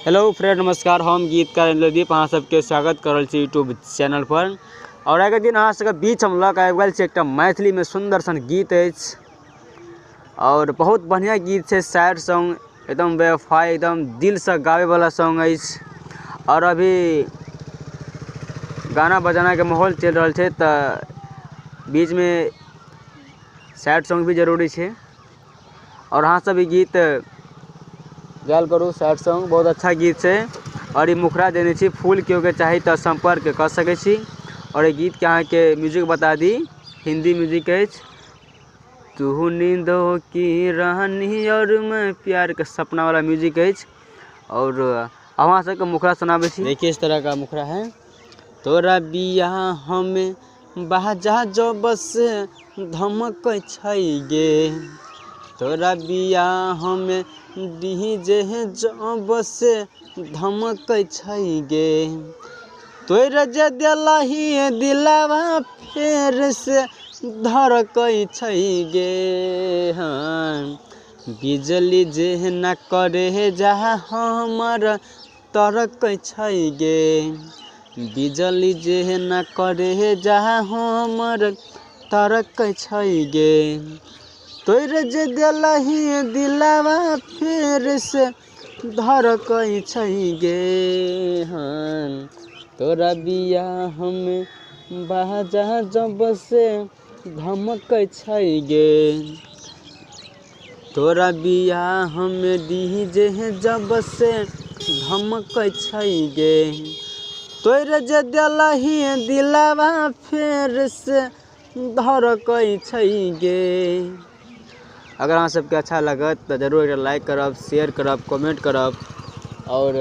Hello friend नमस्कार, हम गीतकार इंद्रदीप अहाँ सबके स्वागत कर रहल छी यूट्यूब चैनल पर। और आइके दिन अहाँ सबके बीच हम लऽ कऽ आबि गेल छी एकटा मैथिलीमे सुन्दर सन गीत अछि और बहुत बढ़िआँ गीत छै। सैड सॉन्ग, एकदम बेवफाई, एकदम दिलसँ गाबैवला सॉन्ग अछि। और अभी गाना बजानाके माहौल चलि रहल छै तऽ बीचमे सैड सॉन्ग भी जरूरी छै। और अहाँ सब ई गीत गायल करू, सैड सॉन्ग बहुत अच्छा गीत छै। और ई मुखड़ा देने छी, फूल केओ के चाही तऽ सम्पर्क कऽ सकै छी। और ई गीतके अहाँके म्यूजिक बता दी, हिंदी म्यूजिक अछि। तू नींदों की रानी और मैं प्यार के सपना वाला म्यूजिक अछि। और अहाँ सबके मुखड़ा सुनाबै छी, देखिए इस तरह का मुखड़ा है। तोरा बियाह हमें बाजा जो बस धमक छै गे, तोरा बियाह हमें डीजे जो बस धमक छै गे, तोरा जे देलही दिलवा फेर से धड़कै छै गे। हाँ, बिजली जे न करे जा हमर तरकै छै गे, बिजली जे न करे जा हमर तरकै छै गे, तोरा जे देलही दिलवा फेर से धड़कै छै गे। हाँ, तोरा बियाह हमें बाजा जब से धमकै छै गे, तोरा बियाह हमें डीजे जब से धमकै छै गे, तोरा जे देलही दिलवा फेर से धड़कै छै गे। अगर अहाँ सबके अच्छा लागत तऽ जरूर एकटा लाइक करब, शेयर करब, कमेंट करब। और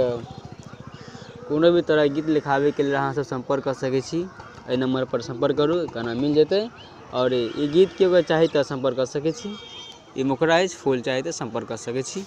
कोनो भी तरह गीत लिखाबैके लेल अहाँ सब सम्पर्क कऽ सकै छी, एहि नम्बर पर सम्पर्क करू, गाना मिल जेतै। और ई गीत केओ चाही तऽ सम्पर्क कऽ सकै छी। ई मुखड़ा अछि, फूल चाही तऽ सम्पर्क कऽ सकै छी।